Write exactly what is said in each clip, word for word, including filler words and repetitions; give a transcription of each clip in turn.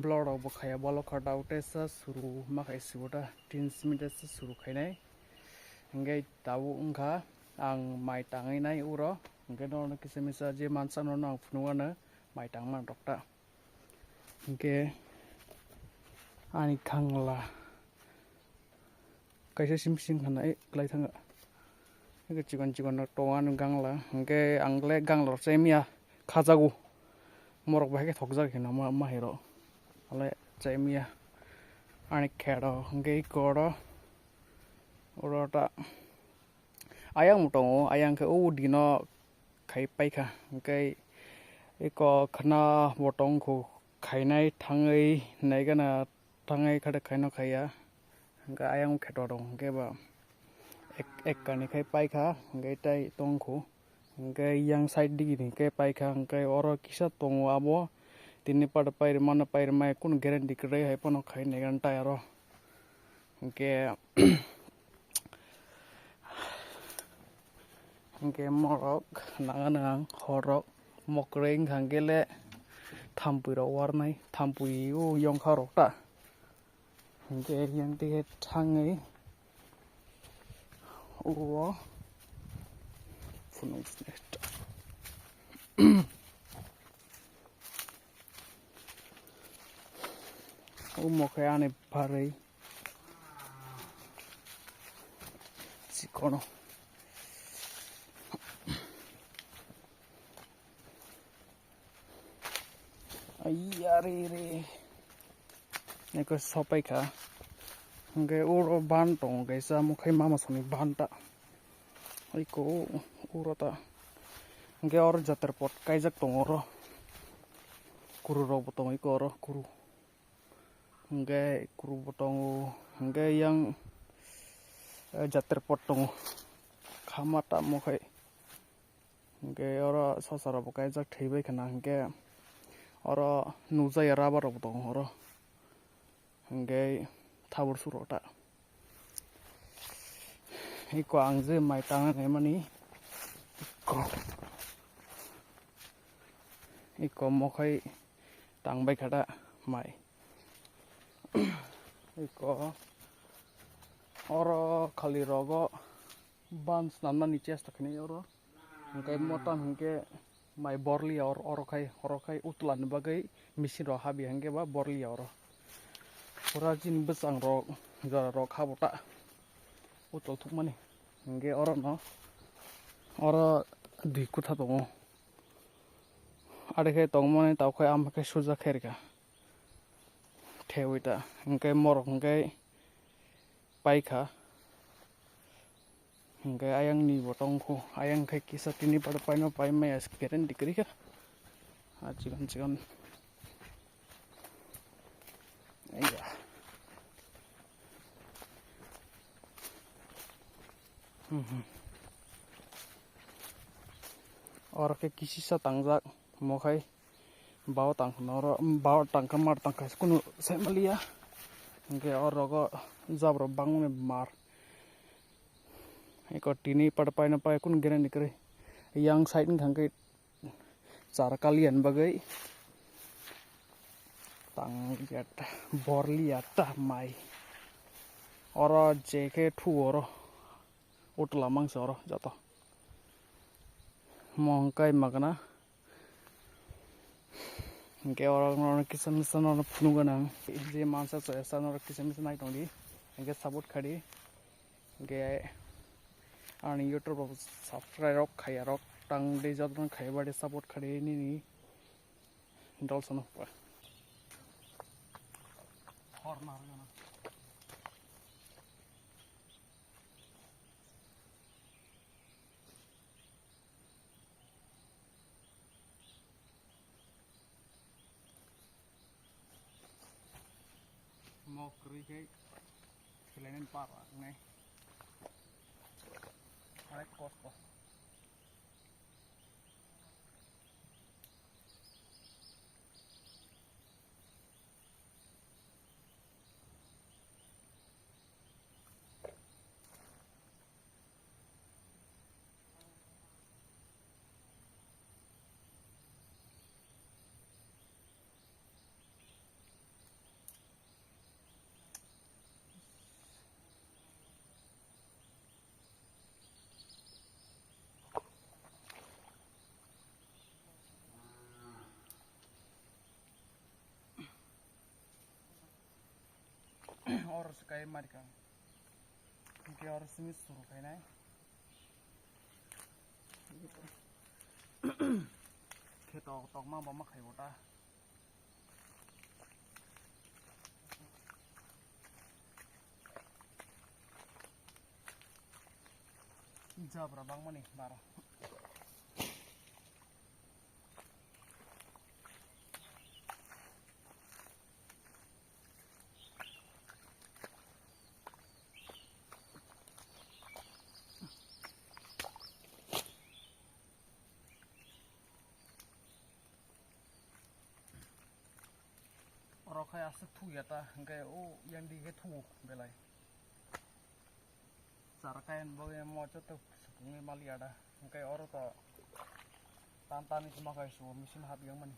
Vlog rok bo khaiya bolo kha daw tesa suru ma khai sibo ta tin minute se suru khainai. Hingke tabuk wngkha ang mai tangwi nai uro. Hingke norok kisa misa je mansa norok ang phunukgano mai tangma rok ta. Hingke ani khangla kaisa sim sim khana e kwlai thanga. Hingke chikon chikon no tongo ani gangla. Hingke ang le gangla rok chai miya khajago. Morok bai khe thokjak hino ma, ma hero. Ale chai miya ani khero hingke iko oro, oro ta ayang bo tongo, ayang khe o dino khai paikha, hingke iko khna bo tongkhu khainai thangwi naigana thangwi khade khaino khaiya, hingke ayang kheto rok hingke ba ek, ek kani khai paikha, hingke tai tongkhu. Hingke yang side digi ni hingke paikha, hingke oro kisa tongo abo tini pada pairwmano pairwmai kunu guarantee kwrwi hai phano khai naigan tai aro. Hingke, hingke morok nangano ang horok mokroi wngkha hingke le thampui rok warnai, thampui o yongkha rok ta. Hingke yang tike thangwi o phunuk o mokhe ani barwi chikono. Aiya re re. Eko sopai kha. Hingke oro ban tongo kaisa, amo khai mama songni ban ta. Eko oro ta. Hingke oro jatra pot kaijak tongo oro. Kuru rok bo tongo eko oro kuru. Hingke kuru bo tongo. Hingke yang, eh, jatra pot tongo. Khama tamo khai. Hingke oro sosarok bo kaijak thwi bai khna, hingke oro nukjakya rubber rok bo tongo oro, hingke thabur surok ta. Eko ang je mai tangna naimani eko, eko mokhai tang bai kha da mai. Eko oro khali rogo ban swnamnani chesta khainai oro. Hingke motom hingke mai borliya or-, oro khai, oro khai utla ni bagwi machine rok habya hingke ba borliya oro. Pura chini bwsang rok jora rok habo ta utla thukmani. Hingke oro no, oro dui kutha tongo. Are khe tongmani tao khai ama khe suja khe rikha. Thewi ta hingke morok hingke paikha. Hingke ayang ni bo tongkhu, ayang khe kisa tini pada paino pai maya guarantee kwrwi kha. Ah, chikon chikon. Aiya. Hmm, hmm. Oro khe kisisa tangjak mokhai. Bao tangkha noro, bao tangkha mar tangkha kunu sai maliya. Hingke oro go jabra bangmani mar. Eko tini pada paina pai kunu guarantee kwrwi. Yang side wngkha hingke char kaliya ni bagwi tang liya ta, bor liya ta mai. Oro je khe thu oro utla mangsa oro joto. Mo hingkai magna. Hingke oro norok kisa misa norok phunuk gana ang. Je mansa chaya sa norok kisa misa nai tongdi. Hingke support khadi. Hingke ani YouTube rok subscribe rok khaya rok tang de joto khaya bade support khadi nini dol sono pa. Mo kwrwi khe khelainani para wngnai. Onek kosto. Oro se kai marikang. Hingke oro simi suru khainai. Khe tok tok ma bo ma khai bo ta. Jabra bangmani baro. Oro khai aswk thuk ya ta, hingke o yang di khe thugo belai. Chara kain bo yang mo joto sukungni mali ya da, hingke oro to tan tan ni sima khai sugo machine hap yang mani.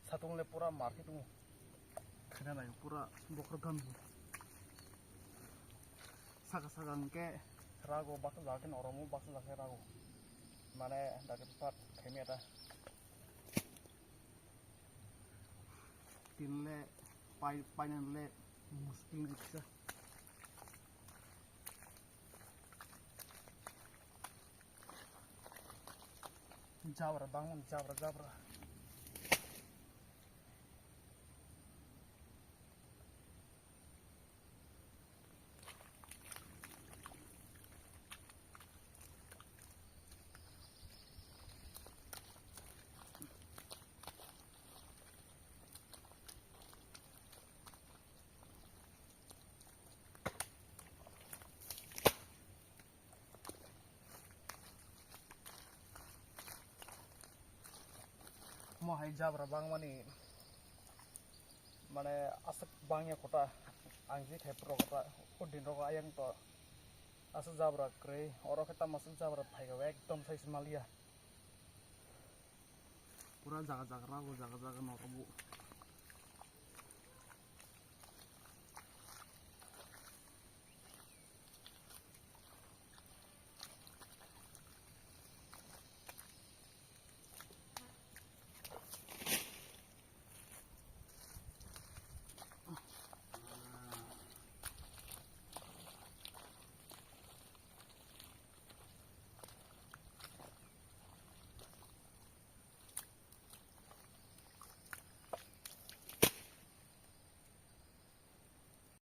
Satung le pura mar khe tongo. Khena nai pura bokhor dhan. Saka saka hwnkhe rago baksa jagakhe oromo baksa jagakhe rago. Mane dagi pat khaimya ta. Tin le pai, painani le muskil nai kisa. Jabra bangmani jabra jabra. Mo hai jabra bangmani mane aswk bangya kota ang je khai pro kota o din rogo ayang to aswk jabra kwrwi oro khe tamo aswk jabra phaikha ekdom sai se maliya. Pura jaga jaga rago, jaga jaga no rago.